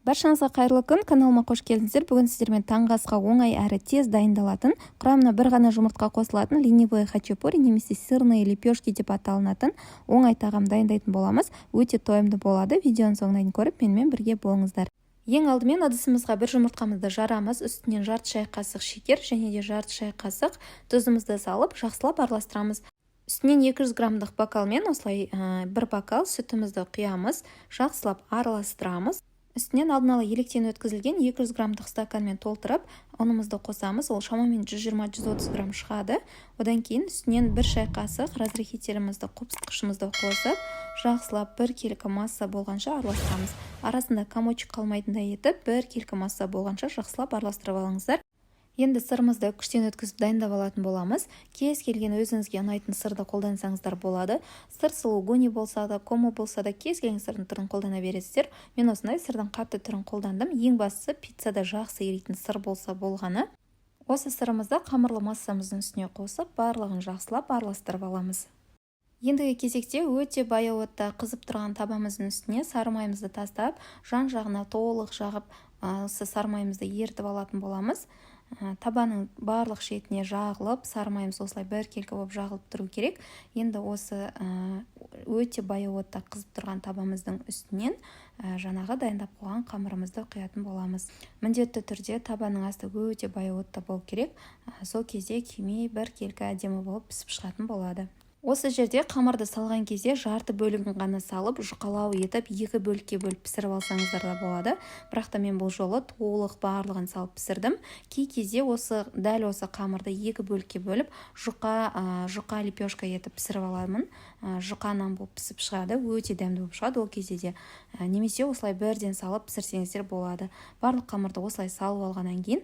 Баршаңызға қайырлы күн! Каналыма қош келдіңіздер! Бүгін сіздермен таңғы асқа оңай әрі тез дайындалатын, құрамына бір ғана жұмыртқа қосылатын ленивые хачапури немесе сырные лепешки деп аталынатын оңай тағам дайындайтын боламыз. Өте тойымды болады. Видеоның соңына дейін көріп, менімен бірге болыңыздар. Ең алдымен ыдысымызға бір жұмыртқамызды жарамыз. Үстінен жарты шай қасық шекер және де жарты шай қасық тұзымызды салып, жақсылап араластырамыз. Үстінен 200 граммдық бокалмен осылай бір бокал сүтімізді құямыз, жақсылап араластырамыз. Үстінен алдын ала електен өткізілген 200 граммдық стаканмен толтырып ұнымызды қосамыз. Ол шамамен 120-130 грамм шығады. Одан кейін үстінен 1 шай қасық разрыхителімізді, қопсытқышымызды қосып, жақсылап біркелкі масса болғанша араластырамыз. Арасында комочек қалмайтындай етіп, біркелкі масса болғанша жақсылап араластырып алыңыздар. Енді сырымызды күштен өткізіп дайындап алатын боламыз. Кез келген өзіңізге ұнайтын сырды қолдансаңыздар болады. Сыр сулугуни болса да, кома болса да, кез келген сырдың түрін қолдана бересіздер. Мен осындай сырдың қатты түрін қолдандым. Ең бастысы, пиццада жақсы еритін сыр болса болғаны. Осы сырымызды қамырлы массамыздың үстіне қосып, барлығын жақсылап араластырып аламыз. Ендігі кезекте өте баяу отта қызып тұрған табамыздың үстіне сары майымызды тастап, жан жағына толық жағып, осы сары майымызды ерітіп алатын боламыз. Табаның барлық шетіне жағылып, сары майымыз осылай біркелкі болып жағылып тұру керек. Енді осы өте баяу отта қызып тұрған табамыздың үстінен жаңағы дайындап қойған қамырымызды құятын боламыз. Міндетті түрде табаның асты өте баяу отта болу керек. Сол кезде күймей, біркелкі әдемі болып пісіп шығатын болады. Осы жерде қамырды салған кезде жарты бөлігін ғана салып, жұқалау етіп, екі бөлікке бөліп пісіріп алсаңыздар да болады. Бірақ та мен бұл жолы толық барлығын салып пісірдім. Кей кезде осы дәл осы қамырды екі бөлікке бөліп, жұқа лепешка етіп пісіріп аламын. Жұқа нан болып пісіп шығады, өте дәмді болып шығады ол кезде де. Немесе осылай бірден салып пісірсеңіздер болады. Барлық қамырды осылай салып алғаннан кейін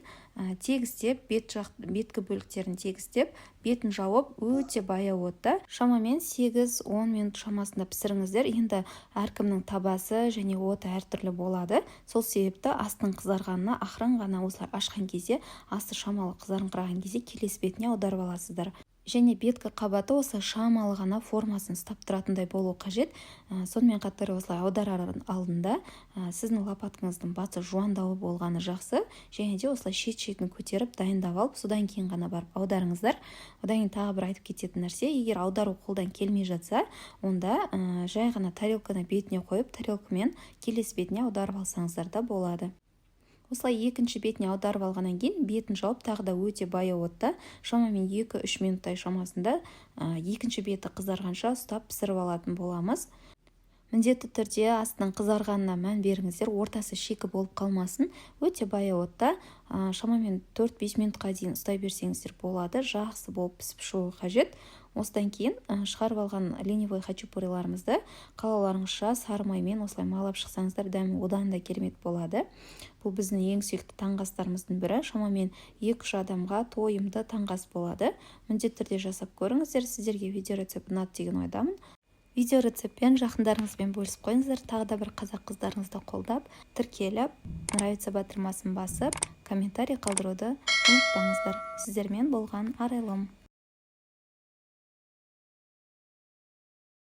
тегістеп, бет жақ, беткі бөліктерін тегістеп, бетін жауып, өте баяу отта шамамен 8-10 минут шамасында пісіріңіздер. Енді әркімнің табасы және оты әртүрлі болады. Сол себепті астының қызарғанына ақырын ғана осылай ашқан кезде, асты шамалы қызарыңқыраған кезде келесі бетіне аударып аласыздар. Және беткі қабаты осы шамалы ғана формасын ұстап тұратындай болу қажет. Сонымен қатар осылай аударар алдында сіздің лопаткаңыздың басы жуандау болғаны жақсы. Және де осылай шет шетін көтеріп, дайындап алып, содан кейін ғана барып аударыңыздар. Одан кейін тағы бір айтып кететін нәрсе: егер аудару қолдан келмей жатса, онда жай ғана тарелканы бетіне қойып, тарелкамен келесі бетіне аударып алсаңыздар да болады. Осылай екінші бетіне аударып алғаннан кейін бетін жауып, тағы да өте баяу отта шамамен 2-3 минуттай шамасында екінші беті қызарғанша ұстап пісіріп алатын боламыз. Міндетті түрде астының қызарғанына мән беріңіздер, ортасы шикі болып қалмасын. Өте баяу отта шамамен 4-5 минутқа дейін ұстай берсеңіздер болады. Жақсы болып пісіп шығуы қажет. Осыдан кейін шығарып алған ленивой хачапуриларымызды қалауларыңызша сары маймен осылай майлап шықсаңыздар, дәмі одан да керемет болады. Бұл біздің ең сүйікті таңғы астарымыздың бірі. Шамамен 2-3 адамға тойымды таңғы ас болады. Міндетті түрде жасап көріңіздер. Сіздерге видео рецепт ұнады деген ойдамын. Видео рецептпен жақындарыңызбен бөлісіп қойыңыздар. Тағы да бір қазақ қыздарыңызды қолдап, тіркеліп, «Нравится» батырмасын басып, комментарий қалдыруды ұмытпаңыздар. Сіздермен болған Арайлым.